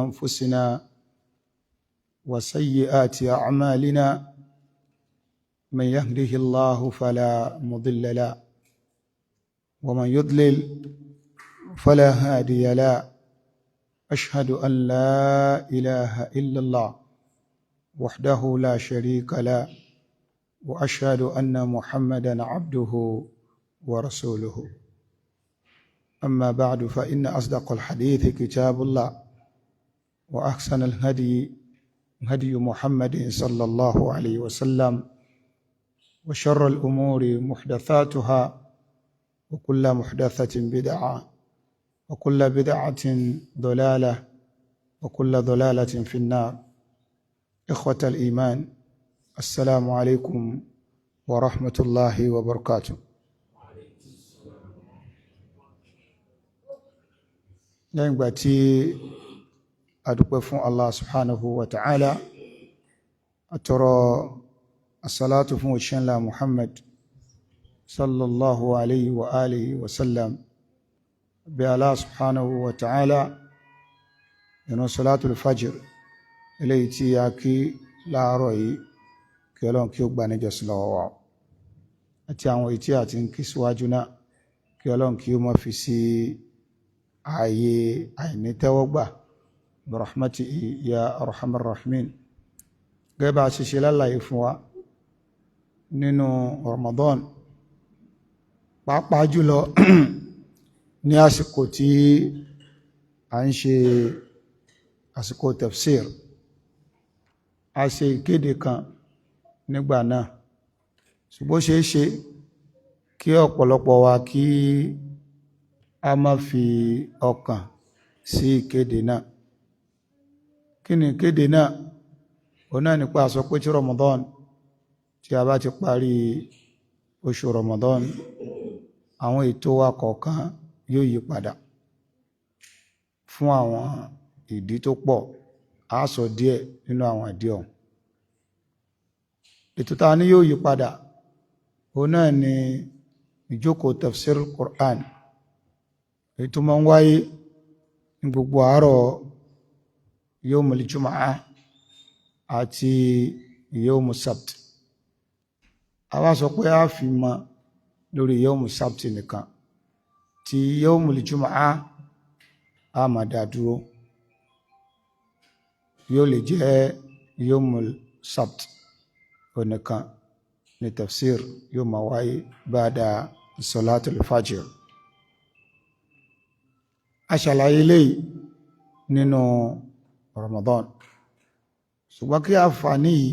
أنفسنا وسيئات أعمالنا، من يهده الله فلا مضل له ومن يضلل فلا هادي له. أشهد أن لا إله إلا الله وحده لا شريك له، وأشهد أن محمدا عبده ورسوله. أما بعد، فإن أصدق الحديث كتاب الله، وأحسن الهدي هدي محمد صلى الله عليه وسلم، وشر الأمور محدثاتها، وكل محدثة بدعة، وكل بدعة ضلالة، وكل ضلالة في النار. إخوة الإيمان، السلام عليكم ورحمة الله وبركاته. Lẹ́yìn ìgbà tí a dúpẹ́ fún Allah subhanahu wa ta'ala, àtọrọ asalatu fún òṣìṣẹ́ ńlá Muhammad sallallahu alayhi wa alihi wa sallam, bí Allah subhanahu wa ta'ala ìrun salatul fajr eléyìí tí a kí láàárọ̀ yìí, kí Ọlọ́run kí ó gbà níjọsìn lọ́wọ́ wa, àti àwọn èyí tí a ti ń kí síwájú náà, kí Ọlọ́run kí ó má fi sí ààyè àìnítẹ́wọ́gbà, birahmatihi ya arhamar rahimin. Gẹ́gẹ́ bá a ṣe ṣe lálàyé fún wa nínú Ramadan, pàápàá jùlọ ní àsìkò tí a ń ṣe àsìkò tafsir, a ṣe ìkéde kan nígbà náà, ṣùgbọ́n ṣe é ṣe kí ọ̀pọ̀lọpọ̀ wa kí a má fi ọkàn sí ìkéde náà. Kí ni ìkéde náà? Òun náà nípa sọ pé tí Ramadan, tí a bá ti parí oṣù Ramadan, àwọn ètò wa kọ̀ọ̀kan yóò yí padà fún àwọn ìdí tó pọ̀. A sọ díẹ̀ nínú àwọn ìdí ọ̀hún. Ètò tá a ní yóò yí padà, òun náà ni ìjókòó tafsir Qur'an, èyí tó máa ń wáyé ní gbogbo àárọ̀ yawmul jumu'ah àti yawmus sabt. A wá sọ pé a fi mọ lórí yawmus sabt nìkan, tí yawmul jumu'ah a máa dá dúró, yóò lè jẹ́ yawmul sabt onìkan ní tafsir yóò máa wáyé ba'da salatul fajr. A ṣàlàyé eléyìí nínú Ramadan, ṣùgbọ́n kí àǹfààní yìí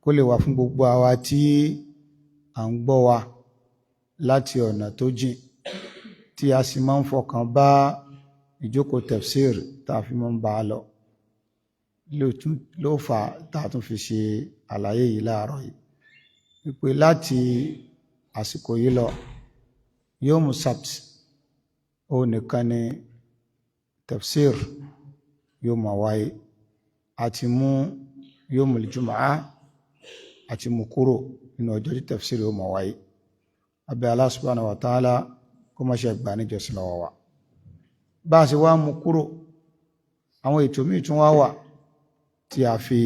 kó lè wà fún gbogbo àwa tí à ń gbọ́ wa láti ọ̀nà tó jìn, tí a sì máa ń fọkàn bá ìjókòó tafsir tá a fi máa ń bá a lọ, ló fà tá a tún fi ṣe àlàyé yìí láàárọ̀ yìí, wípé láti àsìkò yìí lọ, yawmu sabt ó nìkan ni tafsir yóò máa wáyé. Àti mú yawmul jumu'ah àti mú kúrò nínú ọjọ́ tí tafsir yóò máa wáyé. Abẹ́ Allah subhanahu wa ta'ala kó má ṣe gbà níjọsìn lọ́wọ́ wa. Bá a ṣe wá mú kúrò, àwọn ètò míì tún wá wà tí a fi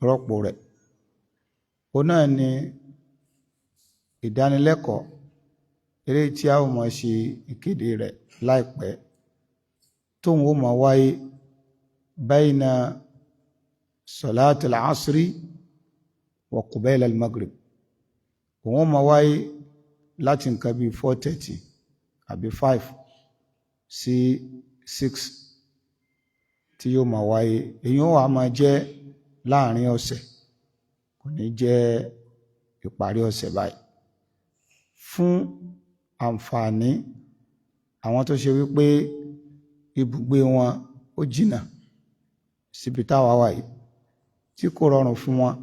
rọ́pò rẹ̀. Òun náà ni ìdánilẹ́kọ̀ọ́ eré tí a ó máa ṣe ìkéde rẹ̀ láìpẹ́, tóun ó máa wáyé bayna salatul asri wa qubayla al-maghrib. Òun ó máa wáyé láti nǹkan bíi 4:30 àbí 5 sí 6 tí yóò máa wáyé. Èyí ó wá máa jẹ́ láàrin ọ̀sẹ̀, kò ní jẹ́ ìparí ọ̀sẹ̀ báyìí. Fún àǹfààní àwọn tó ṣe wípé ibùgbé wọn ó jìnnà síbi táwa wà yìí, tí kò rọrùn fún wọn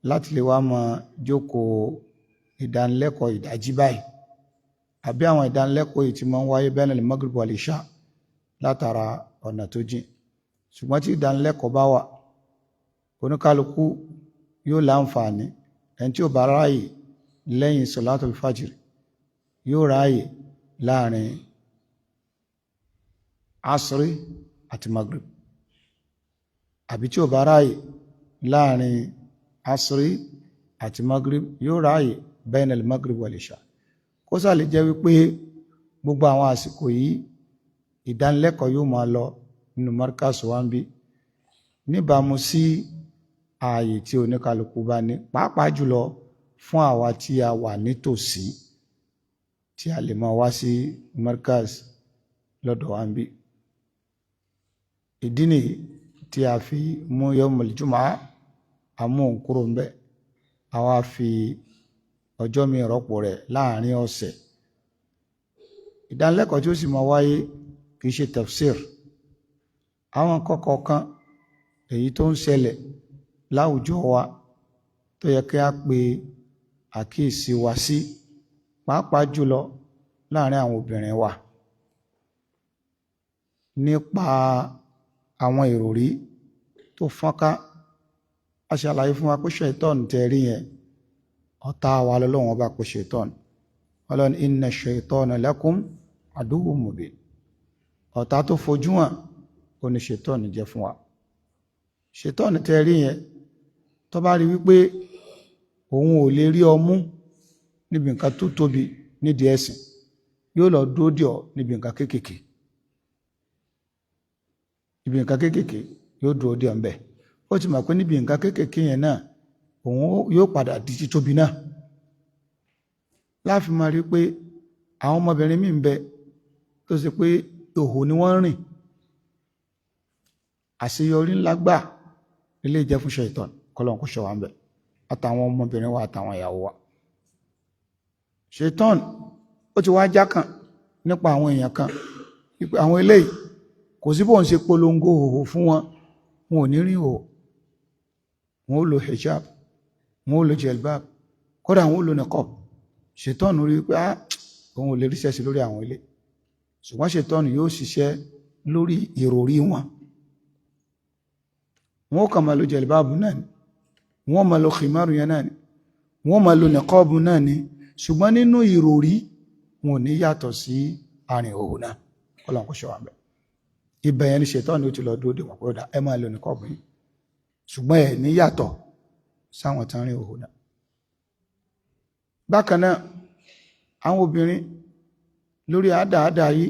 láti lè wá máa jókòó ìdánilẹ́kọ̀ọ́ ìdájí báyìí, àbí àwọn ìdánilẹ́kọ̀ọ́ yìí tí máa ń wáyé bayna al-maghrib wal-isha látara ọ̀nà tó jìn. Ṣùgbọ́n tí ìdánilẹ́kọ̀ọ́ bá wà, oníkálukú yóò láǹfààní. Ẹni tí ó bá ráàyè lẹ́yìn salatul fajr yóò ráàyè láàrin asri àti maghrib. Àbí tí ò bá ráàyè láàrin asri àti maghrib, yóò ráàyè bayna al-maghrib wal-isha. Kó sà lè jẹ́ wípé gbogbo àwọn àsìkò yìí, ìdánilẹ́kọ̀ọ́ yóò máa lọ nínú markaz wa ń bí, níbàámu sí ààyè tí oníkálukú bá ní, pàápàá jùlọ fún àwa tí a wà nítòsí, tí a lè máa wá sí markaz lọ́dọ̀ wa ń bí. Ìdí nìyí tí a fi mú yawmul jumu'ah, àmú òun kúrò ń bẹ̀, àwa fi ọjọ́ mi rọ́pò rẹ̀ láàrin ọ̀sẹ̀. Ìdánilẹ́kọ̀ọ́ tí ó sì máa wáyé kìí ṣe tafsir. Àwọn nǹkan kọ̀ọ̀kan èyí tó ń ṣẹlẹ̀ láwùjọ wa tó yẹ kí a pe àkíyèsí wa sí, pàápàá jùlọ láàrin àwọn obìnrin wa, nípa àwọn ìròrí tó fọ́nká. A ṣàlàyé fún wa pé ṣaitan tẹ̀rí yẹn, ọ̀tá wa lọ́lọ́wọ́n bá pé ṣaitan. Ọlọ́run, inna ṣaitana lakum aduwwun mubin. Ọ̀tá tó fojú hàn ó ní ṣaitan jẹ́ fún wa. Ṣaitan tẹ̀rí yẹn, tó bá rí wípé òun ò lè rí ọmú níbi nǹkan tó tóbi nídìí ẹ̀sìn, yóò lọ dúró dè ọ́ níbi nǹkan kéékèèké. Ibi nǹkan kéékèèké yóò dúró dè ọ́ ńbẹ̀. Ó ti mọ̀ pé níbi nǹkan kéékèèké yẹn náà, òun yóò padà di títóbi náà. Láàfin máa rí pé àwọn ọmọbìnrin míì ń bẹ tó ṣe pé ìhòhò ni wọ́n ń rìn. Àṣeyọrí ńlá gbà ilé jẹ́ fún ṣaitan, kọ́lọ́n kó ṣọ́ wa ń bẹ̀, àtàwọn ọmọbìnrin wa, àtàwọn ìyàwó wa. Ṣaitan ó ti wá jákàn nípa àwọn èèyàn kan wípé àwọn eléyìí, kò sí bóun ṣe polongo òhò fún wọn, wọn ò ní rí òhò. Wọn ó lo hijab, wọn ó lo jelbab, kódà wọn ó lo niqab. Ṣaitan rí pé ah, òun ò lè ríṣẹ́ sí lórí àwọn ilé, ṣùgbọ́n ṣaitan yóò ṣiṣẹ́ lórí ìròrí wọn. Wọn ó kàn máa lo jelbab náà ni, wọn máa lo khimaru yẹn náà ni, wọn máa lo niqab náà ni, ṣùgbọ́n nínú ìròrí wọn ò ní yàtọ̀ sí àrìn òhò náà. Ọlọ́run kò ṣọ́ wa bẹ́ẹ̀. Ibẹ̀ yẹn ni ṣaitan ó ti lọ dúró dè wọ́n pé ó dà, ẹ máa lo niqab yìí, ṣùgbọ́n ẹ̀ ní yàtọ̀ sáwọn tán rìn òhò náà. Bákan náà, àwọn obìnrin lórí àádáadá yìí,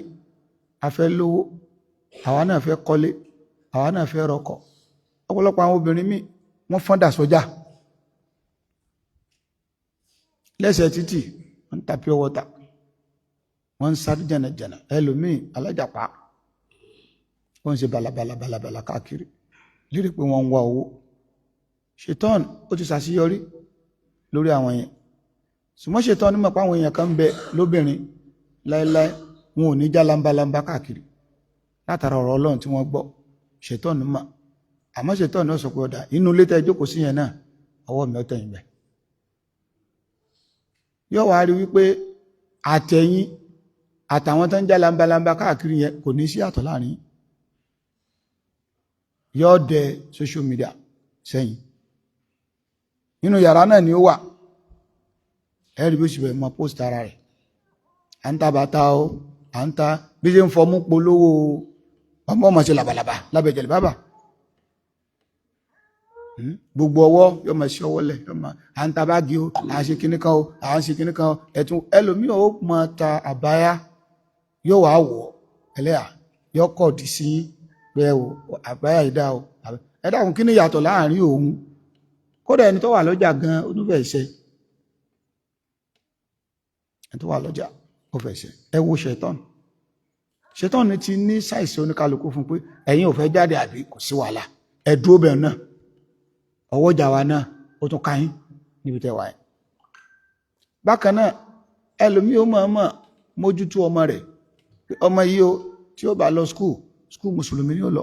a fẹ́ lówó, àwa náà fẹ́ kọ́lé, àwa náà fẹ́ rọkọ̀. Ọ̀pọ̀lọpọ̀ àwọn obìnrin míì, wọ́n fọ́n dà sọ́jà lẹ́sẹ̀ títì, wọ́n ń ta pure water, wọ́n ń sáré jẹ̀nàjẹ̀nà. Ẹlòmíì alájàpá, wọ́n ń ṣe balabala balabala káàkiri lérí pé wọ́n ń wá owó. Ṣaitan ó ti ṣàṣeyọrí lórí àwọn yẹn, ṣùgbọ́n ṣaitan nímọ̀ pé àwọn èèyàn kan ń bẹ lóbìnrin, láéláé wọn ò ní já lambalamba káàkiri látara ọ̀rọ̀ Ọlọ́run tí wọ́n gbọ́. Ṣaitan nímọ̀, àmọ́ ṣaitan náà sọ pé ọ̀dà inú ilé tẹ́ jókòó sí yẹn náà, ọwọ́ mi ó tẹ̀yìn bẹ̀. Yóò wá rí wípé àtẹ̀yìn àtàwọn tó ń já lambalamba káàkiri yẹn, kò ní sí àtọ̀ láàrin. Yóò dẹ social media sẹ́yìn, nínú yàrá náà ni ó wà. Ẹ̀rí bí ó sì bẹ̀rẹ̀ mọ́ post ara rẹ̀, à ń ta bàtà o, à ń ta bí ṣe ń fọmú polówó ọmọ ọmọ ṣe làbàlàbà lábẹ́ jẹ̀lẹ̀ bàbà. Gbogbo ọwọ́ yóò máa ṣe ọwọ́ lẹ̀, yóò máa à ń ta báàgì o, à ń ṣe kinní kan o, à ń ṣe kinní kan o. Ẹ̀tún ẹlòmíì ó máa ta àbáyá, yóò wá wọ̀ ẹlẹ́yà, yóò kọ̀ dì sí pé ẹ wò àbáyá yìí dá o. Ẹ dákun, kí ni ìyàtọ̀ láàrin òun? Kódà ẹni tó wà lọ́jà gan, ó tún fẹ́ ṣe. Ẹni tó wà lọ́jà ó fẹ́ ṣe. Ẹ wo ṣẹ̀tọ́n. Ṣẹ̀tọ́n ti ní ṣàìsí oníkálukú fún pé ẹ̀yin ò fẹ́ jáde àbí, kò sí wàhálà, ẹ dúró bẹ́ẹ̀ náà, ọwọ́jà wa náà ó tún káyín níbi tẹ́wà ẹ̀. Bákan náà, ẹlòmí ó mọ̀ mọ̀ mójútó ọmọ rẹ̀, ọmọ yìí o, tí ó bá lọ school, school mùsùlùmí ni ó lọ.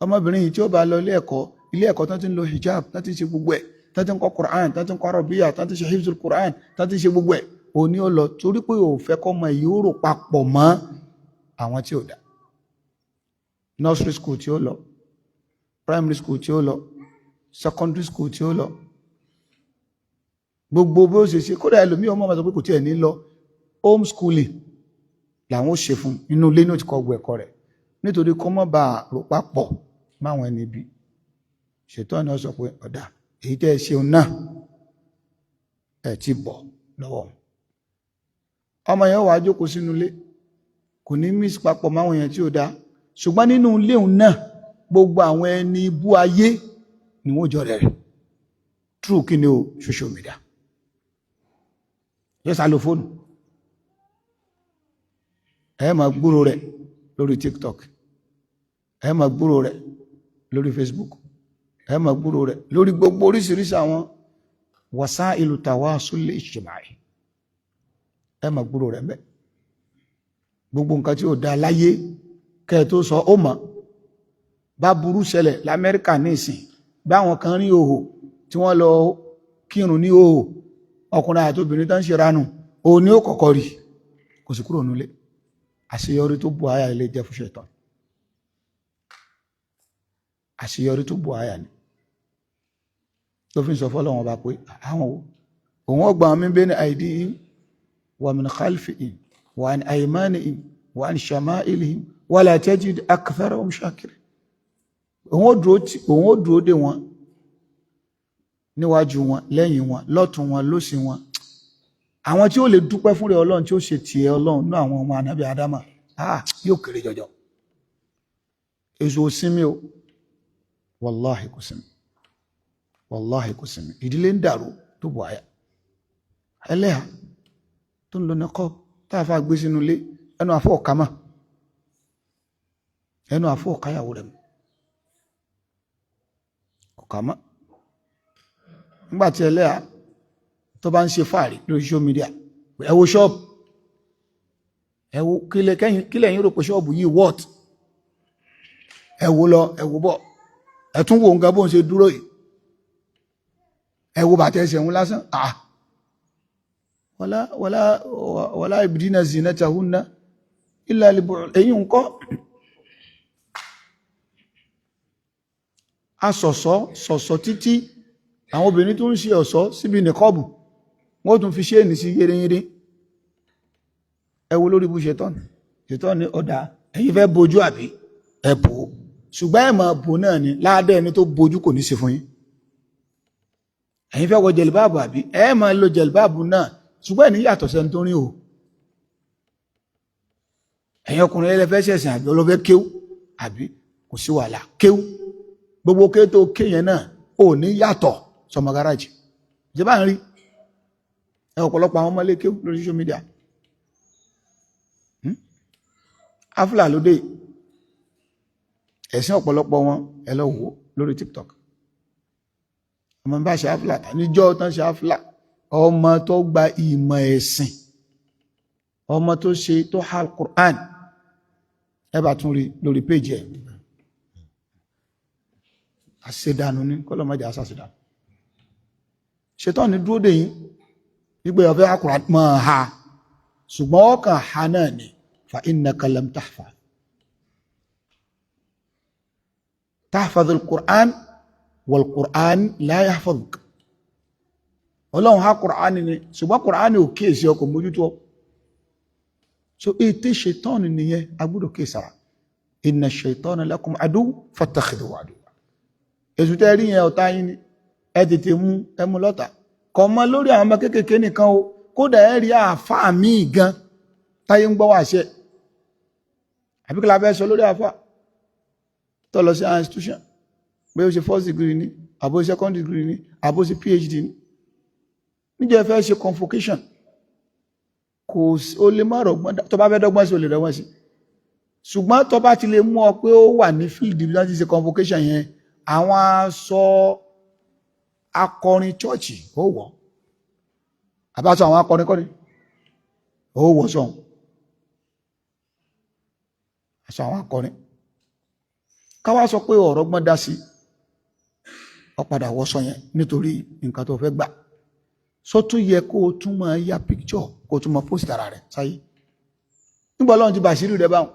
Ọmọbìnrin yìí, tí ó bá lọ ilé ẹ̀kọ́, ilé ẹ̀kọ́ tán ti ń lo hijab, tán ti ń ṣe gbogbo ẹ̀, tán ti ń kọ́ Quran, tán ti ń kọ́ Arabiya, tán ti ń ṣe hifzul Quran, tán ti ń ṣe gbogbo ẹ̀, òní ó lọ, torí pé ò fẹ́ kọ́ ọmọ yìí ó rò papọ̀ mọ́ àwọn tí ò dá. Nursery school tí ó lọ, primary school tí ó lọ, secondary school tí ó lọ, gbogbo bí ó ṣe ṣe. Kódà ẹlòmíì, ọmọ ọmọ sọ pé kò tí ẹ̀ ní lọ, home schooling làwọn ó ṣe fún, inú ilé ní ó ti kọ́ gbogbo ẹ̀kọ́ rẹ̀, nítorí kó má bàa rò papọ̀ Máwọn ẹni bí ṣètọ́ni ó sọ pé ọ̀dà èyí tẹ́ ẹ ṣeun náà ẹ ti bọ̀ lọ́wọ́. Ọmọ yẹn wàá jókòó sínú ilé, kò ní mix papọ̀ máwọn èèyàn tí ó dá, ṣùgbọ́n nínú ilé òun náà, gbogbo àwọn ẹni bú ayé ni wọ́n jọ rẹ̀ rẹ̀ through kí ni o? Social media. Yóò sá lo fóònù, ẹ máa gbúrò rẹ̀ lórí TikTok, ẹ máa gbúrò rẹ̀ lórí Facebook, ẹ máa gbúrò rẹ̀ lórí gbogbo oríṣiríṣi àwọn wasailu tawasul ijtimai. Ẹ máa gbúrò rẹ̀ mbẹ́. Gbogbo nǹkan tí ó dá láyé kẹ́ ẹ tó sọ ó mọ̀. Bá burú ṣẹlẹ̀ l'Amẹ́ríkà ní ìsìn, báwọn kan rí òhò tí wọ́n lọ kírun ní òhò, ọkùnrin àti obìnrin tó ń ṣe ranù, òun ni ó kọ́kọ́ rí, kò sì kúrò nílé. Àṣeyọrí tó bù àyà ilé jẹ́ fún ṣẹ̀tàn, àṣeyọrí tó bù àyà ni tó fi ń sọ fọ́lọ́wọ́n bá pé àwọn wo òun ọgbà min bayni aydihim wa min khalfihim wa an aymanihim wa an shama'ilihim wala tajid aktharahum shakirin. Òun ó dúró dè wọ́n níwájú wọn, lẹ́yìn wọn, lọ́tún wọn, lósì wọn. Àwọn tí ó lè dúpẹ́ fún rẹ̀ Ọlọ́run, tí ó ṣe tiẹ̀ Ọlọ́run ní àwọn ọmọ ànábì Ádámà, yóò kéré jọjọ. Èso òsinmi o, wàláhì kò sinmi, wàláhì kò sinmi. Ìdílé ń dàrú tó bọ̀ àyà. Ẹlẹ́hà tó ń lo nìkọ́ tá a fà gbé sínú ilé, ẹnu àfọ̀ ọ̀ka mọ́, ẹnu àfọ̀ ọ̀káyàwó rẹ̀ mọ́, ọ̀ka mọ́. Nígbàtí ẹlẹ́hà tó bá ń ṣe fàárí lórí social media, ẹ wo ṣọ́ọ̀bù, ẹ wo kílẹ̀ yín rò pé ṣọ́ọ̀bù yìí what? Ẹ wo lọ, ẹ wo bọ̀, ẹ tún wo nǹkan bó ń ṣe dúró yìí, ẹ wo bàtẹ́ ẹsẹ̀ ń lásán. Ah, wala wala wala yubdina zinatahunna illa li èyí ń kọ́ asọ̀sọ́ sọ̀sọ̀ títí. Àwọn obìnrin tó ń ṣe ọ̀ṣọ́ síbi nìkọ́bù, wọ́n tún fi ṣéènì sí yéreyére. Ẹ wo lórí bú ṣetán ṣetán ní ọ̀dà. Ẹ̀yin fẹ́ bojú àbí? Ẹ bò ó, ṣùgbọ́n ẹ̀ máa bò náà ni ládẹ́ ẹni tó bojú kò ní ṣe fún yín. Ẹ̀yin fẹ́ wọ jẹ̀lìbáàbù àbí? Ẹ máa lo jẹ̀lìbáàbù náà, ṣùgbọ́n ẹ̀ ní yàtọ̀ sẹ́ni tó rí o. Ẹ̀yin ọkùnrin ẹlẹ́fẹ́ ṣẹ̀sìn àbí ọlọ́fẹ́ kéwú àbí? Kò sí wàhálà, kéwú gbogbo ké tó ké yẹn náà ò ní yàtọ̀ sọmọ gáràjì. Ìjọba ń rí ẹ ọ̀pọ̀lọpọ̀ àwọn ọmọlé kéwú lórí social media. Afúlà lóde ẹ̀sìn ọ̀pọ̀lọpọ̀ wọn, ẹ lọ wò lórí TikTok. Ọmọ bá ṣe afúlà níjọ́ tán ṣe afúlà, ọmọ tó gba ìmọ̀ ẹ̀sìn, ọmọ tó ṣe tó hal Qur'an, ẹ bá tún rí lórí péjì ẹ̀. Àṣedànù ní kọ́lọ́mọjà àṣàṣedànù. Ṣetán ní dúró dè yín wípé ọ̀fẹ́ Qur'an mọ́ ha, ṣùgbọ́n ọkàn ha náà ni fa innaka lam tahfaz. Tahfaz al-Qur'an wal-Qur'an la yahfazuk. Ọlọ́run ha Qur'an ni, ṣùgbọ́n Qur'an ò kíyèsí ọkọ̀ mójútó. So ètè ṣetán nìyẹn, agbọ́dọ̀ kíyèsára. Inna shaytana lakum adu fattakhidhu aduwwa. Èṣù tẹ́ rí yẹn, ọ̀tá yín ni, ẹ tètè mú ẹ mú lọ́tà. Kọ̀ mọ́ lórí àwọn ọmọ kéékèèké nìkan o, kódà ẹ rí àáfàá míì gan táyé ń gbọ́ wá ṣe. Àbí kí la fẹ́ sọ lórí àáfàá tó lọ sí institution, pé ó ṣe first degree ni, àbó second degree ni, àbó ṣe PhD ni, níjẹ́ fẹ́ ṣe convocation, kò ó lè má rọ̀gbọ́n. Tó bá fẹ́ dọ́gbọ́n sí, ó lè dọ́gbọ́n sí, ṣùgbọ́n tó bá ti lè mú ọ pé ó wà ní field bí wọ́n ti ṣe convocation yẹn, àwọn aṣọ akọrin chọ́ọ̀chì ó wọ̀, àbáṣọ àwọn akọrin kọ́ni ó wọ̀ sọ̀hún, aṣọ àwọn akọrin. Káwá sọ pé ọ̀rọ̀ gbọ́n dá sí ọ, padà wọ́sọ yẹn nítorí nǹkan tó fẹ́ gbà sọ, tún yẹ kó o tún máa ya picture, kó o tún máa post ara rẹ̀ sáyé. Nígbà Ọlọ́run ti bàṣírí rẹ̀ báwọn,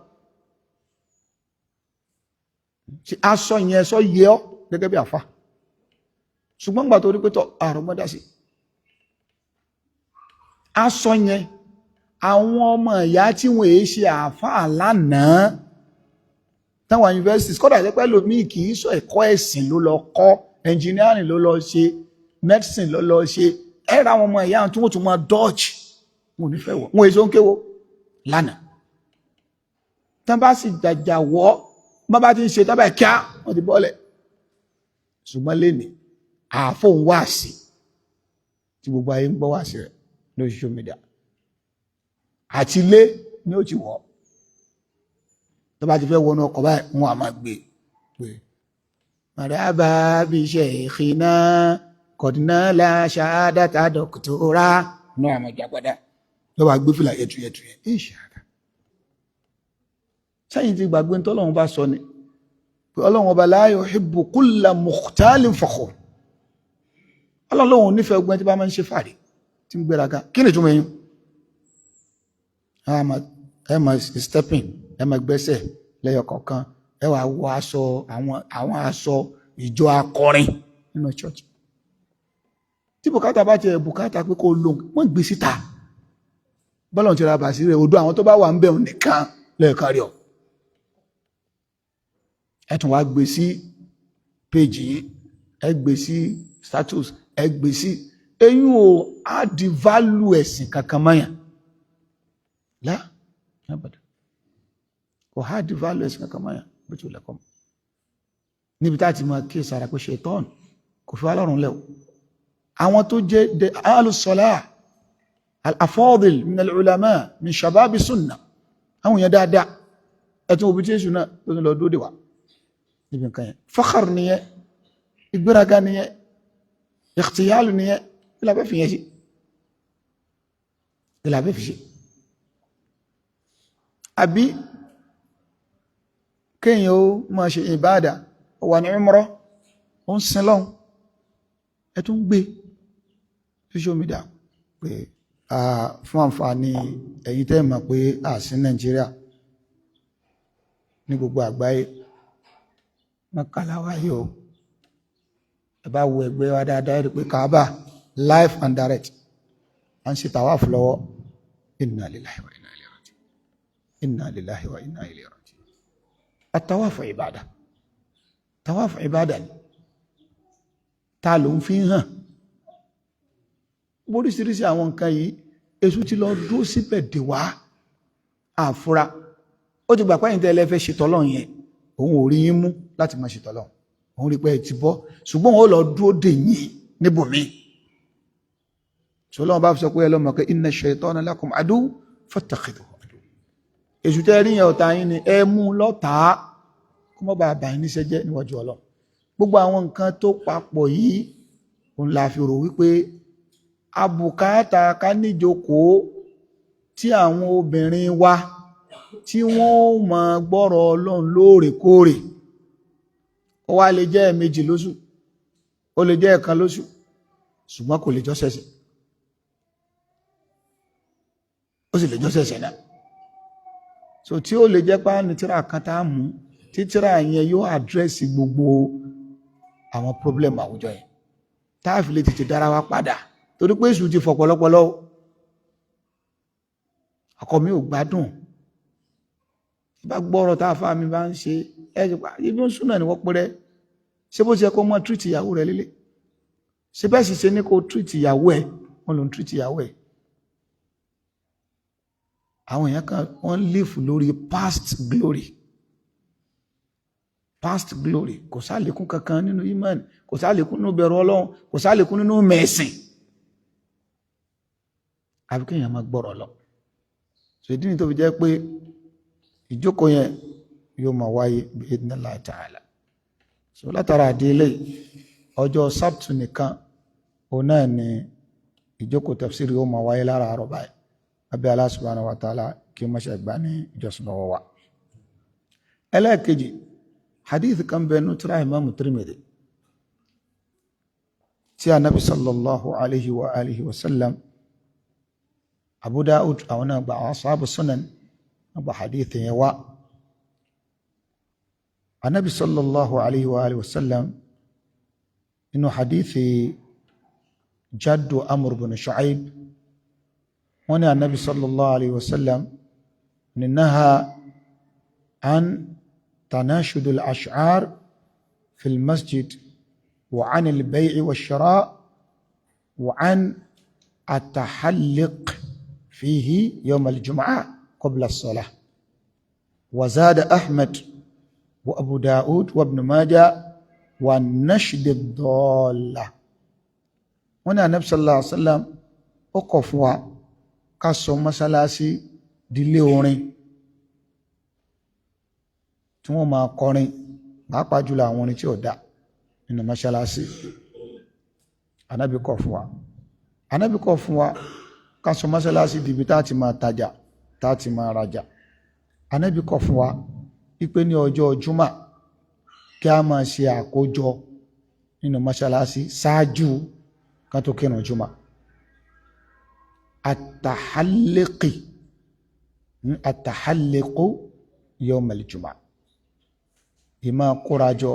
ṣe aṣọ yẹn sọ yẹ ọ gẹ́gẹ́ bí àfa? Ṣùgbọ́n gbà tó rí pé tọ́ àrùn gbọ́n dá sí aṣọ yẹn, àwọn ọmọ ìyá tí wọ́n èé ṣe àáfàá lánàá Táwọn universities kọ́dà jẹ́ pẹ́ lómi kì í sọ ẹ̀kọ́ ẹ̀sìn ló lọ kọ́, engineering ló lọ ṣe, medicine ló lọ ṣe. Ẹ ra àwọn ọmọ ìyá tí wọ́n tún máa dodge, wọn ò ní fẹ́ wọ̀, wọn èso ń kéwò lánàá. Tán bá sì jàjà wọ́, bá bá ti ń ṣe tábà kíá, wọ́n ti bọ́lẹ̀. Ṣùgbọ́n lénìí, àáfóun wáàsí tí gbogbo ayé ń gbọ́ wáàsí rẹ̀ lórí social media àti ilé ni ó ti wọ̀. Tó bá ti fẹ́ wọnú ọkọ̀ báyìí, wọn a máa gbé pé marhaba bi shaykhina kọ̀dínà la ṣahadata dọ̀kítọ́rà náà, àmọ́ ìjàgbádá lọ́wọ́ gbé fìlà yẹtu yẹtu yẹn. Ìṣàdá sẹ́yìn ti gbàgbé tọ́lọ́run bá sọ ni pé Ọlọ́run Ọba la yuhibbu kulla mukhtalin fakhur. Ọlọ́run lóhun nífẹ̀ẹ́ ọgbọ́n tí bá máa ń ṣe fàrí, tí ń gbéraga. Kí ni ìtumọ̀ yín? Ẹ máa stepping, ẹ máa gbẹ́sẹ̀ lẹ́yọ kọ̀ọ̀kan, ẹ wàá wọ aṣọ, àwọn aṣọ ìjọ akọrin nínú church. Tí bùkátà bá tiẹ̀ bùkátà pé kó lóhun, wọ́n gbé síta. Bọ́lọ̀ ti ra bàṣí rẹ̀ odò, àwọn tó bá wà ń bẹ̀rù nìkan lẹ́ẹ̀kan rí ọ. Ẹ tún wá gbé sí péjì yìí, ẹ gbé sí status, ẹ gbé sí eyín o. Á di value ẹ̀sìn kankan mọ́yàn lá abàdà, kò á di value ẹ̀sìn kankan mọ́yàn bó ti wùlẹ̀ kọ́ mọ́. Níbi tá a ti máa kí sára pé ṣetán kò fi wá lọ́rùn lẹ́wọ̀, àwọn tó jẹ́ de alùsọ̀lá al-afadil min al-ulama min shababi sunna, àwọn èèyàn dáadáa, ẹ̀tún òbí tí èṣù náà tó ń lọ dóde wá níbi nǹkan yẹn. Fakhar nìyẹn, ìgbéraga nìyẹn, ikhtiyalu nìyẹn. Kí la fẹ́ fi yẹn ṣe? Kí la fẹ́ fi ṣe? Àbí kéèyàn ó máa ṣe ìbáàdà, ó wà ní umrah, ó ń sin lọ́hùn, ẹ tún gbé social media pé fún àǹfààní ẹ̀yin tẹ́ mọ̀ pé a sí Nàìjíríà, ní gbogbo àgbáyé, mọ́kànlá wáyé o. Ẹ bá wo ẹgbẹ́ wa dáadáa, rí pé Kaaba live and direct, à ń ṣe tawaf lọ́wọ́. Inna lillahi wa inna ilayhi raji'un, inna lillahi wa inna ilayhi raji'un. At-tawafu ibada, tawafu ibada ni. Ta ló ń fi hàn? Oríṣiríṣi àwọn nǹkan yìí, èṣù ti lọ dúró síbẹ̀ dè wá àfúrá. Ó ti gbà pẹ́yìn tẹ́lẹ̀ fẹ́ ṣètò Ọlọ́run yẹn, òun ò rí yín mú láti máa ṣètò Ọlọ́run. Òun rí pé ẹ ti bọ́, ṣùgbọ́n òun ó lọ dúró dè yín níbòmí. Ṣọlọ́run bá sọ pé ẹ lọ́mọ pé inna shaytana lakum adu fattakhidhuhu adu. Èṣù tẹ́ rí yẹn, ọ̀tá yín ni, ẹ mú lọ́tàá kó mọ́ bá bàá níṣẹ́ jẹ́ níwájú Ọlọ́run. Gbogbo àwọn nǹkan tó papọ̀ yìí, òun la fi rò wípé abùkátà ká níjókòó tí àwọn obìnrin wa tí wọ́n mọ̀ gbọ́rọ̀ Ọlọ́run lóòrèkóòrè. Ó wá lè jẹ́ ẹ̀ẹ̀mejì lóṣù, ó lè jẹ́ ẹ̀kan lóṣù, ṣùgbọ́n kò lè jọ ṣẹ̀ṣẹ̀, ó sì lè jọ ṣẹ̀ṣẹ̀ náà. So tí ó lè jẹ́ pá ní tíra kan tá a mú, tí tíra yẹn yóò address gbogbo àwọn problem àwùjọ yẹn, tá a fi lè tètè dára wa padà, torí pé èṣù ti fọ̀pọ̀lọpọ̀ lọ́wọ́. Ọkọ mi ò gbádùn, bá gbọ́rọ̀ tá a fa mi bá ń ṣe ẹ ṣe pa ibi ń súnà ni wọ́n pẹ́rẹ́. Ṣé bó ṣe kó mọ́ treat ìyàwó rẹ̀ lílé? Ṣé bẹ́ẹ̀ sì ṣe ní kó treat ìyàwó ẹ̀? Wọ́n ló ń treat ìyàwó ẹ̀. Àwọn èèyàn kan, wọ́n live lórí past glory, past glory. Kò sálékún kankan nínú iman, kò sálékún nínú bẹ̀rù Ọlọ́run, kò sálékún nínú mẹ̀sìn, àbí kéèyàn máa gbọ́rọ̀ lọ. So ìdí ni tó fi jẹ́ pé ìjókòó yẹn yóò máa wáyé bi idhnillahi ta'ala. So látara àdéhìlẹ̀, ọjọ́ sábtù nìkan òun náà ni ìjókòó tafsiri yóò máa wáyé lára àárọ̀ báyìí. Abẹ́ Allah subhanahu wa ta'ala kí ó má ṣe gbà ní ìjọsìn lọ́wọ́ wa. Ẹlẹ́ẹ̀kejì, hadith kan bẹ nínú tírà Imam Tirmidhi tí anabi sallallahu alayhi wa alihi wa sallam, Abu Dawud, àwọn náà gba, àwọn ashabu sunan wọ́n gba hadith yẹn wá. Anabi sallallahu alayhi wa alihi wa sallam, nínú hadith Jaddu Amr bin Shu'aib, wọ́n ní anabi sallallahu alayhi wa sallam ní naha an tanashud al-ash'ar fi al-masjid wa 'an al-bay' wash-shira' wa 'an at-tahalliq fihi yawm al-jum'ah qabla as-salah. Wa zada Ahmad wa Abu Dawud wa Ibn Majah wa nashd ad-dalla. Wọ́n ní Ànábì sallallahu alaihi wasallam ó kọ̀ fún wa ká sọ mọ́sálásí dílé orin tí wọ́n máa kọrin, pàápàá jùlọ àwọn orin tí ó dá nínú mọ́sálásí. Ànábì kọ̀ fún wa, Ànábì kọ̀ fún wa ká sọ mọ́sálásí dìbí tá ti máa tajà, tá ti máa rajà. Ànábì kọ̀ fún wa wípé ní ọjọ́ Júmà kí a máa ṣe àkójọ nínú mọ́sálásí ṣáájú ká tó kírun Júmà. Àtàhálẹ́kì, àtàhálẹ́kù yawm al-jumu'ah, ìmá kórajọ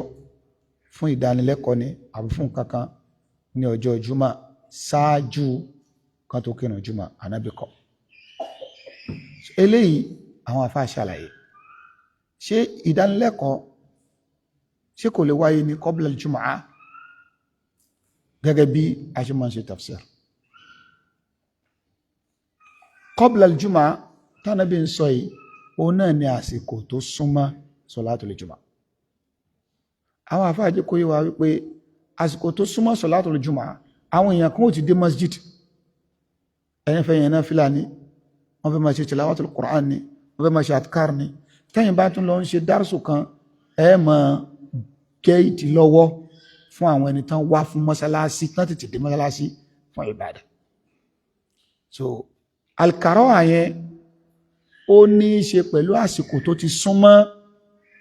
fún ìdánilẹ́kọ̀ọ́ ni àbí fún kankan ní ọjọ́ Júmà ṣáájú ká tó kírun Júmà, Ànábì kọ̀. Eléyìí àwọn àfáà ṣàlàyé. Ṣé ìdánilẹ́kọ̀ọ́ ṣé kò lè wáyé ní qabla al-jumu'ah gẹ́gẹ́ bí a ṣe máa ń ṣe tafsir? Qabla al-jumu'ah tánàbí ń sọ yìí, òun náà ni àsìkò tó súnmọ́ salatul jumu'ah. Àwọn àfáà jẹ́ kó yé wa wípé àsìkò tó súnmọ́ salatul jumu'ah, àwọn èèyàn kan ó ti dé masjid, ẹ̀yìn fẹ́ yẹn náà fìlà ní, wọ́n fẹ́ máa ṣe tilawatul Qur'an ní, wọ́n fẹ́ máa ṣe àtikár ní. Tẹ́yìn bá tún lọ ń ṣe dárùsù kan, ẹ máa jẹ́ ìdílọ́wọ́ fún àwọn ẹni tán wá fún mọ́sálásí, tán tètè dé mọ́sálásí fún ìbádà. So alkaro àyẹn ó ní í ṣe pẹ̀lú àsìkò tó ti súnmọ́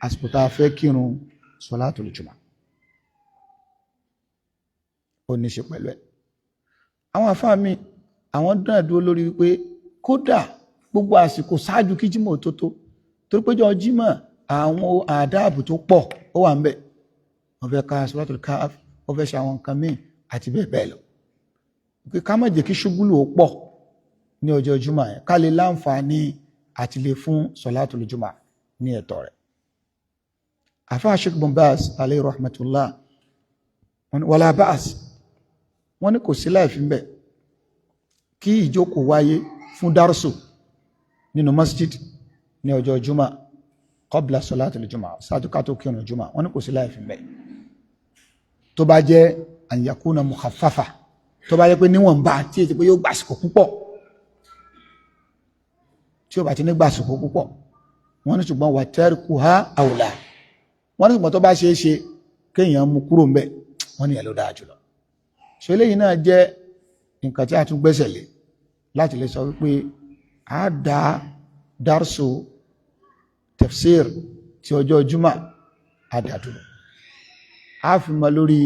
àsìkò tá a fẹ́ kírun sọ̀látùl jùmọ̀, ó ní í ṣe pẹ̀lú ẹ̀. Àwọn àfáà mi, àwọn dán dúró lórí wípé kódà gbogbo àsìkò ṣáájú kí jímọ̀ tó tó, torí pé jọ jímọ̀ àwọn àdáàbò tó pọ̀ ó wà ń bẹ̀, wọ́n fẹ́ ka suratul Kahf, wọ́n fẹ́ ṣe àwọn nǹkan míì àti bẹ́ẹ̀ bẹ́ẹ̀ lọ, pé ká má jẹ́ kí ṣúgúlù ó pọ̀ ní ọjọ́ jùmọ̀ yẹn, ká lè láǹfààní àti lè fún sọ̀látùl jùmọ̀ ní ẹ̀tọ́ rẹ̀. Àfáà Sheikh Bin Baz alayhi rahmatullah, wala ba'as, wọ́n ní kò sí láìfí ń bẹ̀ kí ìjókòó wáyé fún dárùsù nínú masjid ní ọjọ́ jùmọ̀ qabla sọ̀látùl jùmọ̀, ṣáájú ká tó kírun jùmọ̀, wọ́n ní kò sí láìfí ń bẹ̀, tó bá jẹ́ an yakuna mukhaffafa, tó bá jẹ́ pé níwọ̀nba tí èsì pé yóò gbàsìkò púpọ̀, tí ó bá ti ní gbàsìkò púpọ̀. Wọ́n ní ṣùgbọ́n wa tarkuha awla, wọ́n ní ṣùgbọ́n tó bá ṣe é ṣe kéèyàn mú kúrò ń bẹ̀, wọ́n ní ẹ̀ ló dáa jùlọ. Ṣe eléyìí náà jẹ́ nǹkan tí a tún gbẹ́sẹ̀ lé láti lè sọ wípé a dá dárṣù tafsir tí ọjọ́ jùmọ̀ a dá dúró, a fi mọ lórí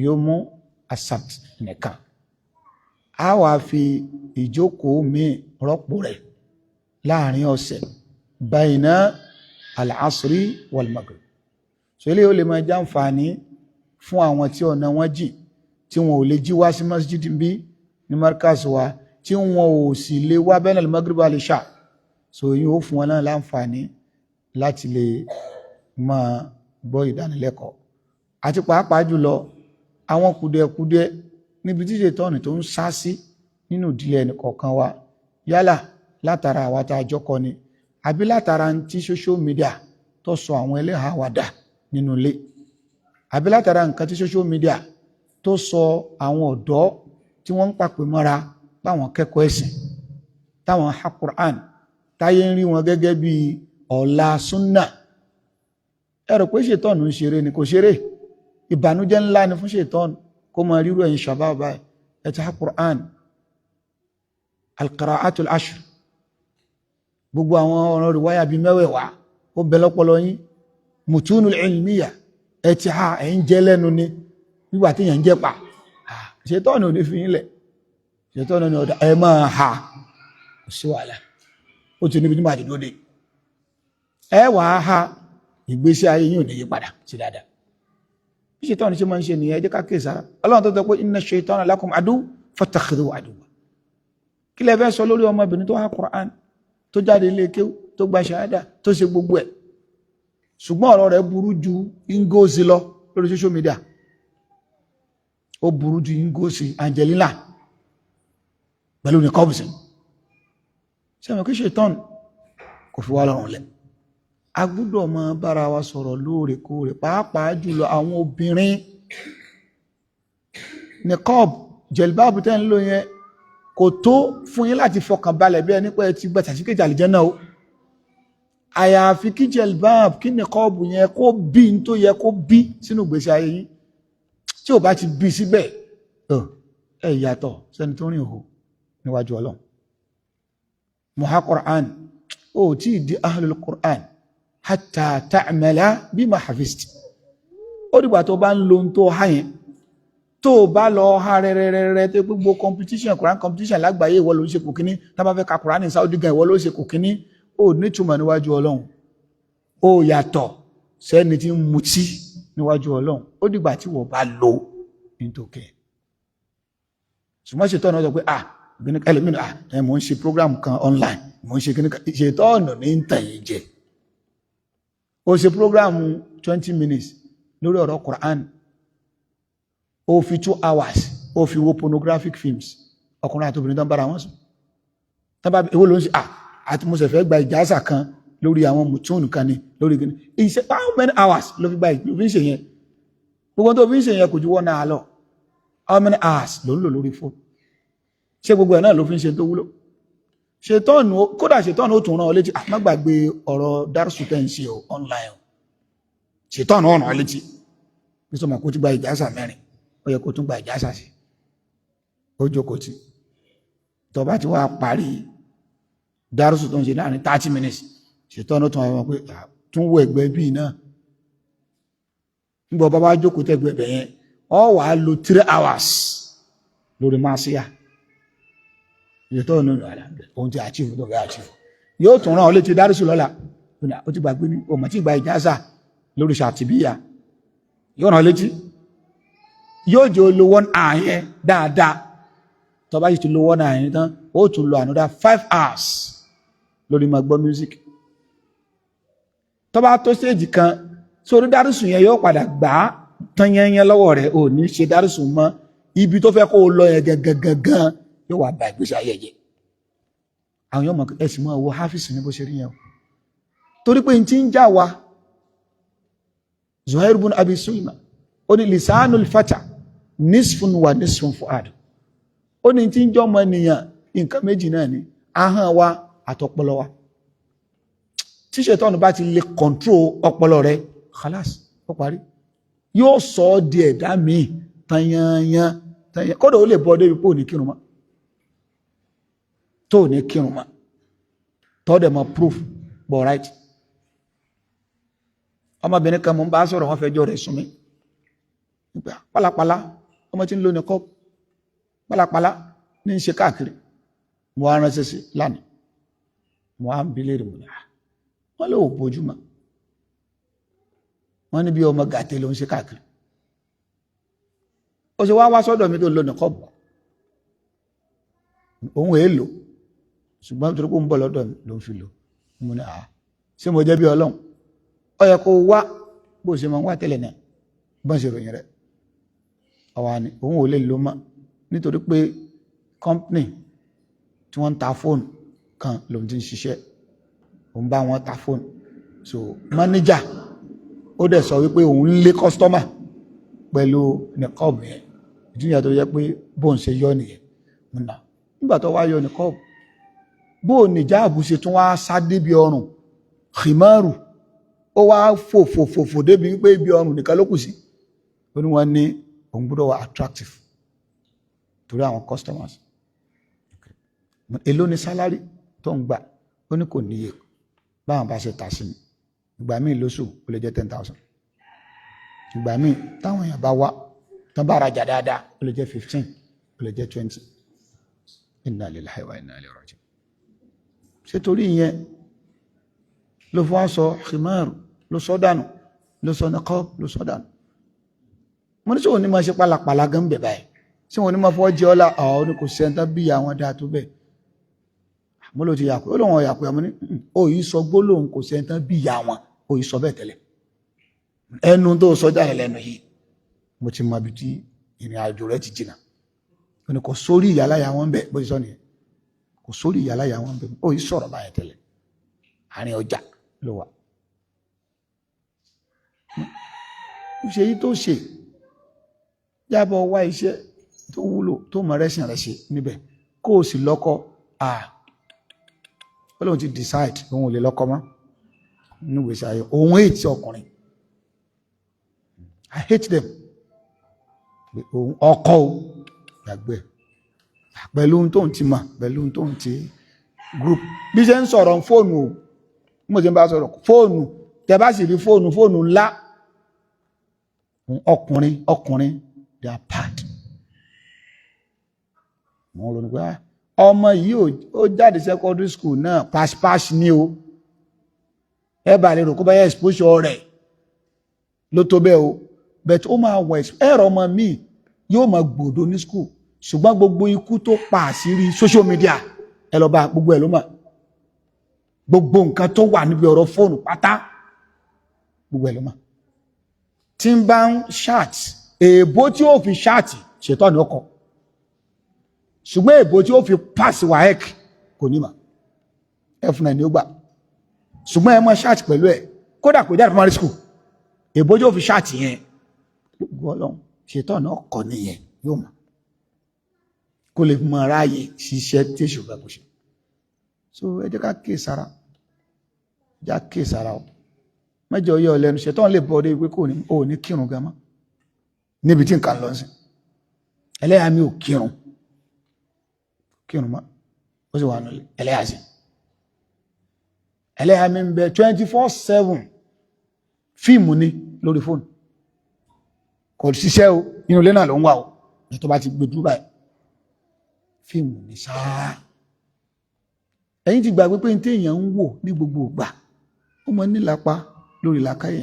yomu asabt nìkan, a wà fi ìjókòó míì rọ́pò rẹ̀ láàrin ọ̀sẹ̀ bayna al-asri wal-maghrib. So eléyìí ó lè máa jàǹfààní fún àwọn tí ọ̀nà wọn jìn, tí wọn ò lè jí wá sí masjid bí ní markaz wa, tí wọn ò sì lè wá bayna al-maghrib wal-isha. So yìí ó fún wọn náà láǹfààní láti lè máa gbọ́ ìdánilẹ́kọ̀ọ́, àti pàápàá jùlọ àwọn kùdìẹ̀kudiẹ níbi tí ṣètọ́nì tó ń sá sí nínú ìdílé ẹnì kọ̀ọ̀kan wa, yálà látara àwa tá a jọkọ ni, àbí látara tí social media tó sọ àwọn ẹlẹ́hàá wa dà nínú ilé, àbí látara nǹkan tí social media tó sọ àwọn ọ̀dọ́ tí wọ́n ń pàpè mọ́ra báwọn kẹ́kọ̀ọ́ ẹ̀sìn, táwọn ha Quran, táyé ń rí wọn gẹ́gẹ́ bí ọ̀la súnà. Ẹ rò pé ṣètọ́nù ń ṣeré ni? Kò ṣeré. Ìbànújẹ́ ńlá ni fún ṣètọ́nù kó máa rírú ẹ̀yin shabab báyìí, ẹ ti ha Quran, al-qira'atul ashr, gbogbo àwọn ọ̀rọ̀ rìwáyà bíi mẹ́wẹ̀ẹ̀wá ó bẹ lọ́pọlọ yín, mutunul ilmiya ẹ ti ha, ẹ̀ ń jẹ́ lẹ́nu ni nígbà tí èèyàn ń jẹ́ pa. Ṣètọ́nù ò ní fi yín lẹ̀. Ṣètọ́nù ní ọ̀dà ẹ máa ha, kò sí wàhálà, ó ti níbi tí màá ti dúró dé, ẹ wà á ha, ìgbésí ayé yín ò ní yí padà sí dáadáa. Bí ṣètọ́nù ṣe máa ń ṣe nìyẹn. Ẹ jẹ́ ká kíyèsára. Ọlọ́run tó sọ pé inna shaytana lakum adu fattakhidhuhu aduwwa, kí lẹ fẹ́ sọ lórí ọmọbìnrin tó há Qur'an, tó jáde ilé kéwú, tó gba ṣahada, tó ṣe gbogbo ẹ̀? Ṣùgbọ́n ọ̀rọ̀ rẹ̀ burú ju Ngozi lọ lórí social media. Ó burú ju Ngozi Angelina pẹ̀lú ní kọ́bùsì. Sẹ́wọ̀n kí ṣètọ́n kò fi wá lọ́rùn lẹ̀? A gbọ́dọ̀ máa bára wa sọ̀rọ̀ lóòrèkóòrè, pàápàá jùlọ àwọn obìnrin. Niqab, jẹ̀lbáàbù tẹ́ ń lò yẹn kò tó fún yín láti fọkàn balẹ̀ bí ẹni pé ẹ ti gba sàtífíkẹ́tì àlìjẹ́nà o. Àyàfi kí jẹ̀lbáàbù, kí niqab yẹn kó bí n tó yẹ kó bí sínú ìgbésí ayé yín. Tí ò bá ti bí síbẹ̀, ẹ yàtọ̀ sẹ́ni tó rìn òhò níwájú Ọlọ́run. Muha Qur'an, ó tí di ahlul Qur'an hatta ta'mala bima hafizt. Ó dìgbà tó bá ń lo ohun tó há yẹn. Tó bá lọ ha rẹ̀rẹ̀rẹ̀, tó gbogbo competition, Quran competition lágbàáyé, ìwọ ló ń ṣe kò kíní. Tá bá fẹ́ ka Quran ní Saudi gan, ìwọ ló ń ṣe kò kíní. Ó nítumọ̀ níwájú Ọlọ́run. Ó yàtọ̀ sẹ́ni tí ń mutí níwájú Ọlọ́run. Ó dìgbà tí wọ́n bá lo nítòkè. Ṣùgbọ́n ṣètò ọ̀nà sọ pé, ah, ẹlòmíràn, ah, ẹ mò ń ṣe program kan online, mò ń ṣe kíní kan. Ṣètò ọ̀nà ní ń tàn yín jẹ. Ó ṣe program 20 minutes lórí ọ̀rọ̀ Quran, ó fi 2 hours ó fi wo pornographic films, ọkùnrin àti obìnrin tó ń bára wọn sùn. Tó bá èwo ló ń ṣe? Ah, àti mo sì fẹ́ gba ìjásà kan lórí àwọn mùtún kan ni lórí kíní ìṣe. How many hours ló fi gba, ló fi ń ṣe yẹn? Gbogbo tó fi ń ṣe yẹn kò ju 1 hour lọ. How many hours ló ń lò lórí fóònù? Ṣé gbogbo ẹ̀ náà ló fi ń ṣe tó wúlò? Ṣètọ́nù, kódà ṣètọ́nù ó tún rán ọ létí, má gbàgbé ọ̀rọ̀ dárùsù tẹ́ ń ṣe o online o. Ṣètọ́nù ọ̀ràn ọ létí bí sọmọ kó ti gba ìjásà mẹ́rin, ó yẹ kó tún gba ìjásà sí. Ó jókòó tí tó bá ti wá parí dárùsù tó ń ṣe láàrin 30 minutes, ṣètọ́nù tún àwọn pé tún wọ ẹ̀gbẹ́ bíi náà. Nígbà bá bá jókòó tẹ́gbẹ́ bẹ̀ yẹn, ọ wà á lo 3 hours lórí máṣíyà. Ṣètọ́nù ohun tí achieve tó fẹ́ achieve, yóò tún rán ọ létí dárùsù lọ́la. Ó ti gbàgbé ní ọmọ tí gba ìjásà lórí ṣàtìbíyà. Yóò rán létí, yóò jẹ́ o lo 1 hour yẹn dáadáa. Tó bá sì ti lo 1 hour yẹn tán, ó tún lo another 5 hours lórí máa gbọ́ music. Tó bá tó stage kan sórí dárùsù yẹn, yóò padà gbà á tán yẹnyẹn lọ́wọ́ rẹ̀. Ò ní ṣe dárùsù mọ́. Ibi tó fẹ́ kó o lọ yẹn gangan yóò wá ba ìgbésí ayé jẹ́. Àwọn yóò mọ̀ ẹ̀sìn mọ́ owó hafiz ní bó ṣe rí yẹn o, torí pé n ti ń já wa. Zuhair ibn Abi Sulma, ó ní lisanul fata nisfun wa nisfun fuad. Ó ní tí ń jọmọ ènìyàn, nǹkan méjì náà ni, ahọ́n wa àtọpọlọ wa. Tí ṣètọ́nù bá ti lè control ọpọlọ rẹ, khalas, ó parí. Yóò sọ ọ́ di ẹ̀dá míì tanyanyan tanyan. Kódà ó lè bọ́ débi pé ò ní kírun mọ́, tó ní kírun mọ́, tọ́ dẹ̀ mọ́ proof but right. Ọmọbìnrin kan, mo ń bá sọ̀rọ̀, wọ́n fẹjọ́ rẹ̀ sùn mí nígbà pálapàla ọmọ tí ń lò ní kọ́ pálapàla ní ń ṣe káàkiri. Mo wá ránṣẹ́ sí lánàá, mo wá ń bi léèrè, mo ní à wọ́n lè ò bójúmọ́. Wọ́n ní bí ọmọ gàtẹ́ ló ń ṣe káàkiri. Ó ṣe wá wá sọ́dọ̀ mi tó lò ní kọ́ọ̀bù òun èèlò, ṣùgbọ́n torí pé ó ń bọ̀ lọ́dọ̀ mi ló ń fi lò. Mo ní à ṣé mo jẹ́ bí Ọlọ́run? Ó yẹ kó wá bó ṣe máa ń wá tẹ́lẹ̀ náà, bọ́n ṣe ròyìn rẹ̀. Ọ̀wà ni òun ò lè lò mọ́ nítorí pé company tí wọ́n ń ta fóònù kan lòun ti ń ṣiṣẹ́, òun bá wọn ta fóònù. So manager ó dẹ̀ sọ wípé òun ń lé customer pẹ̀lú nìkọ́ọ̀bù yẹn. Ìdí nìyẹn tó yẹ pé bóun ṣe yọ nìyẹn. Múnà nígbà tó wá yọ nìkọ́ọ̀bù, bó ní jáàbù ṣe tún wá sá débi ọrùn, khimaru ó wá fò fò fò fò débi wípé ibi ọrùn nìkan ló kù sí. Ó ní wọ́n ní òun gbọ́dọ̀ wà attractive torí àwọn customers. Èló ni salary tó ń gbà? Ó ní kò níye, báwọn bá ṣe tà sí mi. Ìgbà míì lóṣù, ó lè jẹ́ 10,000. Ìgbà míì, táwọn èèyàn bá wá tán bá rajà dáadáa, ó lè jẹ́ 15, ó lè jẹ́ 20. Inna lillahi wa inna ilayhi raji'un. Ṣé torí ìyẹn ló fún wa sọ khimaru, ló sọ dànù, ló sọ niqab, ló sọ dànù? Mo ní sọ ní máa ṣe pálapàla gan bẹ̀ báyìí? Sí wọn ní máa fọwọ́ jẹ ọ́lá? Àwọn ní kò sẹ́ńtà bí àwọn dáa tó bẹ́ẹ̀. Mo ló ti yàpẹ́, ó lóun ọ̀yàpẹ́. Mo ní ó yìí sọ gbólóhùn kò sẹ́ńtà bí ìyá wọn, ó yìí sọ bẹ́ẹ̀ tẹ́lẹ̀. Ẹnu tó sọ jáde lẹ́nu yìí, mo ti mọ ibi tí ìrìn àjò rẹ ti jìnnà. Ó ní kò sórí ìyáláyà wọn bẹ, bó ti sọ nìyẹn, kò sórí ìyáláyà wọn bẹ. Ó yìí sọ̀rọ̀ báyẹn tẹ́lẹ̀, àárín ọjà ló wà. Ṣe yí tó ṣe jábọ̀, wá iṣẹ́ tó wúlò tó mọ̀ rẹ́sìn rẹ̀ ṣe níbẹ̀, kó o sì lọ́kọ. Ó lóun ti decide òun ò lè lọ́kọ mọ́ nínú ìgbésí ayé òun. Hate ọkùnrin, I hate them. Òun ọkọ o, gbàgbé pẹ̀lú ohun tóun ti mọ̀, pẹ̀lú ohun tóun ti group. Bí ṣe ń sọ̀rọ̀ fóònù o, mo ṣe ń bá sọ̀rọ̀ fóònù, tẹ bá sì rí fóònù, fóònù ńlá. Ọkùnrin, ọkùnrin, they are bad. Wọ́n ronú pé ọmọ yìí ó jáde secondary school náà, pass pass ní o. Ẹ bá lè rò kó bá yẹ exposure rẹ̀ ló tó bẹ́ẹ̀ o, but ó máa wọ ẹ̀rọ ọmọ míì yóò máa gbòdo ní school, ṣùgbọ́n gbogbo ikú tó pa àṣírí social media, ẹ lọ bá gbogbo ẹ̀ ló mọ̀. Gbogbo nǹkan tó wà níbi ọ̀rọ̀ fóònù pátá, gbogbo ẹ̀ ló mọ̀. Tí ń bá ń chat, èèbó tí ó fi chat ṣètò ní ọkọ̀, ṣùgbọ́n èèbó tí ó fi pass WAEC kò ní mà F9 ni ó gbà. Ṣùgbọ́n ẹ mọ́ chat pẹ̀lú ẹ̀, kódà kò jáde primary school, èèbó tí ó fi chat yẹn, gbogbo Ọlọ́run ṣètò ní ọkọ̀ nìyẹn, yóò mọ̀ kó lè mọ ráàyè ṣiṣẹ́ tí èṣù fẹ́ kó ṣe. So ẹ jẹ́ ká kíyè sára, ẹ jẹ́ ká kíyè sára o. Mẹ́jọ yọ lẹ́nu, ṣètò lè bọ́ dé pé kò ní ò ní kírun gan mọ́ níbi tí nǹkan lọ sí. Ẹlẹ́yà mi ò kírun kírun mọ́, ó sì wà nílé ẹlẹ́yà sí. Ẹlẹ́yà mi ń bẹ 24/7, fíìmù ni lórí fóònù. Kò ṣiṣẹ́ o, inú ilé náà ló ń wà o. Tó bá ti gbé dúró báyìí, fíìmù ní sáà. Ẹ̀yin ti gbàgbé pé tí èèyàn ń wò ní gbogbo ìgbà, ó mọ nílapa lórí làákàyè.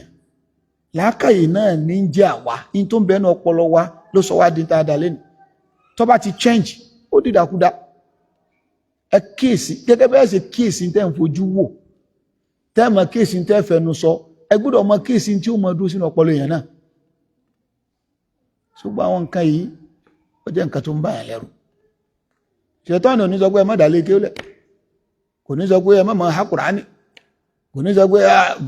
Làákàyè náà ní ń jẹ́ àwa ní tó ń bẹnu ọpọlọ wa ló sọ wá di dáadáa lẹ́nu. Tó bá ti change, ó dìdàkudà. Ẹ kíyèsí, gẹ́gẹ́ bẹ́ẹ̀ ṣe kíyèsí tẹ́ ń fojú wò, tẹ́ mọ̀ kíyèsí tẹ́ fẹnu sọ, ẹ gbọ́dọ̀ mọ kíyèsí tí ó mọ dúró sínú ọpọlọ èèyàn náà. Ṣùgbọ́n àwọn nǹkan yìí, ó jẹ́ nǹkan tó ń bá yàn lẹ́rù. Ṣètọ́nù ò ní sọ pé ẹ má dàlé kí ó lẹ̀, kò ní sọ pé ẹ má mọ ha Kùránì, kò ní sọ pé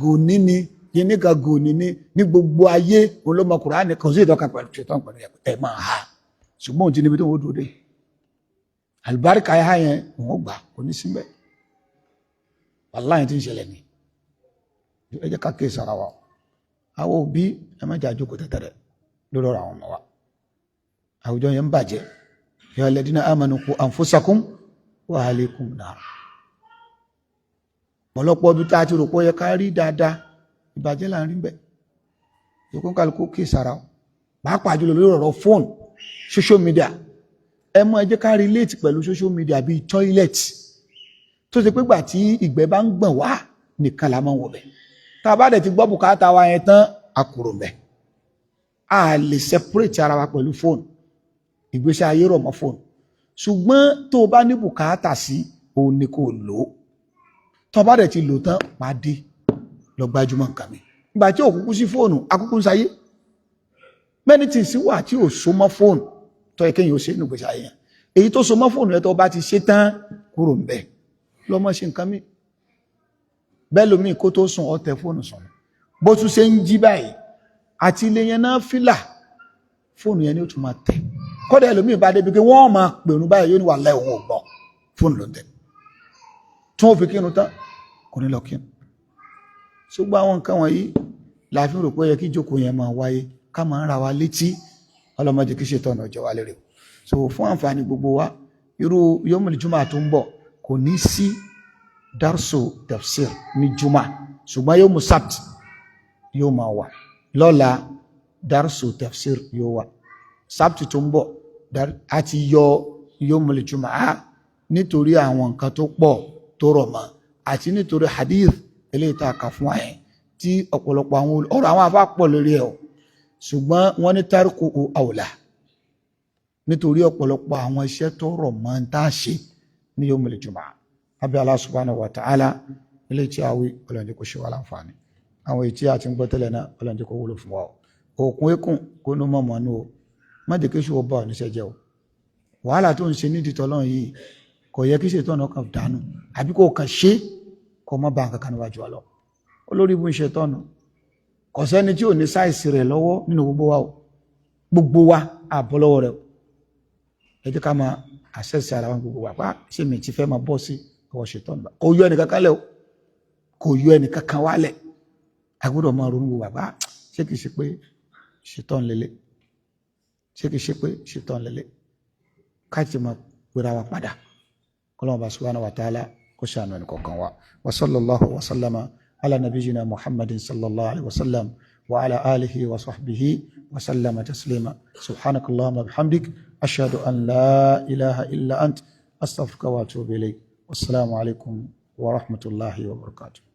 gòní ni kíní kan, gòní ni ní gbogbo ayé òun ló mọ Kùránì. Kò sí ìtọ́ka pẹ̀lú ṣètọ́nù pẹ̀lú ẹ máa ha. Ṣùgbọ́n òun ti níbi tó ń dúró dé, àlùbáríkà ẹ̀ ha yẹn òun ó gbà, kò ní síbẹ̀. Wàláhì, tí ń ṣẹlẹ̀ ni. Ẹ jẹ́ ká kíyè sára wa. Àwọn òbí, ẹ má jà jókòó tẹ́tẹ́rẹ́ lórí ọ̀rọ̀ àwọn ọmọ wa. Àwùjọ yẹn ń bàjẹ́. Ya alladhina amanu qu anfusakum wa ahlikum nar. Ọ̀pọ̀lọpọ̀ ibi tá a ti rò pé ó yẹ ká rí dáadáa, ìbàjẹ́ là ń rí bẹ́ẹ̀. Yòókù kálukú kí sára o, pàápàá jùlọ lórí ọ̀rọ̀ fóònù, social media. Ẹ mọ, ẹ jẹ́ ká relate pẹ̀lú social media bíi toilet tó ṣe pé gbà tí ìgbẹ́ bá ń gbọ̀n wá nìkan la máa ń wọ̀ bẹ̀. Tá a bá dẹ̀ ti gbọ́ bùkátà wa yẹn tán, a kúrò mbẹ̀. A lè separate ara wa pẹ̀lú fóònù. Ìgbésí ayé rọ̀ mọ́ fóònù, ṣùgbọ́n tó o bá ní bùkátà sí òun ni kò lò ó. Tó o bá dẹ̀ ti lò tán, pàdé lọ gbájúmọ́ nǹkan mi. Ìgbà tí òkúkú sí fóònù, akúkú ń sayé. Many things wà tí ò so mọ́ fóònù tó yẹ kéèyàn ó ṣe nínú ìgbésí ayé yẹn. Èyí tó so mọ́ fóònù yẹn, tó bá ti ṣe tán, kúrò ń bẹ̀, lọ́mọ ṣe nǹkan mi. Bẹ́ẹ̀ lómi, kó tó sùn, ó tẹ fóònù sùn. Bó tún ṣe ń jí báyìí àti ilé yẹn náà, fílà fóònù yẹn ni ó tún máa tẹ̀. Kódà ẹlòmíì bá débi pé wọ́n máa pèrún báyìí, yóò ní wà láì, òun ò gbọ́, fóònù ló ń tẹ̀. Tí wọ́n fi kírun tán, kò ní lọ kírun. Ṣùgbọ́n àwọn nǹkan wọ̀nyí la fi rò pé ó yẹ kí ìjókòó yẹn máa wáyé, ká máa ń ra wa létí. Ọlọ́mọdé kí ṣètò ọ̀nà ọjọ́ wa lérè. So fún àǹfààní gbogbo wa, irú yomul juma tó ń bọ̀, kò ní sí darsu tafsir ní juma, ṣùgbọ́n yóò mú sabt yóò máa wà. Lọ́la, darsu tafsir yóò wà. Sabt tó ń bọ̀, a ti yọ yomul juma nítorí àwọn nǹkan tó pọ̀ tó rọ̀ mọ́, àti nítorí hadith eléyìí tá a kà fún wa yẹn, tí ọ̀pọ̀lọpọ̀ àwọn ọ̀rọ̀ àwọn afá pọ̀ lórí ẹ̀ o, ṣùgbọ́n wọ́n ní tarku awla, nítorí ọ̀pọ̀lọpọ̀ àwọn iṣẹ́ tó rọ̀ mọ́ ń tá a ṣe ní yomul juma. Abẹ́ Allah subhanahu wa ta'ala, ilé tí a wí, ọlọ́run kò ṣe wá láǹfààní. Àwọn èyí tí a ti ń gbọ́ tẹ́lẹ̀ náà, Ọlọ́run jẹ́ kó wúlò fún wa o. Òkun ekùn kó ní mọ̀mọ́ nú o. Má jẹ́ kí ṣòwò bá ọ níṣẹ́ jẹ́ o. Wàhálà tó ń ṣe nídìí tọ́lọ́run yìí kò yẹ kí ṣètọ́nù kan dànù, àbí kò kàn ṣe kò mọ́ bá nǹkan kan níwájú wa lọ. Olórí ibú ń ṣètọ́nù. Kò sẹ́ni tí ò ní sáìsì rẹ̀ lọ́wọ́ nínú gbogbo wa o. Gbogbo wa àbọ̀ lọ́wọ́ rẹ̀ o. Ẹ jẹ́ ká máa àṣẹ́sì ara wọn gbogbo wa pa, ṣé mi ti fẹ́ máa bọ́ sí ọwọ́ ṣètọ́nù bá? Kò yọ ẹnìkankan lẹ̀ o, kò yọ ẹnìkankan wálẹ̀. A gbọ́dọ̀ máa ronú gbogbo wa pa, ṣé kìí ṣe pé ṣètọ́nù lélẹ̀? Ṣé kìí ṣe pé ṣètọ́nù lélẹ̀? Ká ti máa pera wa padà. Kọ́lọ́mù bá subhanahu wa ta'ala kó ṣàánú ẹnì kọ̀ọ̀kan wa. Wa sallallahu wa sallama ala nabiyyina Muhammadin sallallahu alayhi wa sallam wa ala alihi wa sahbihi wa sallama taslima. Subhanakallahumma bihamdik, ashhadu an la ilaha illa ant, astaghfiruka wa atubu ilayk. Wassalamu alaikum wa rahmatullahi wa barakatuh.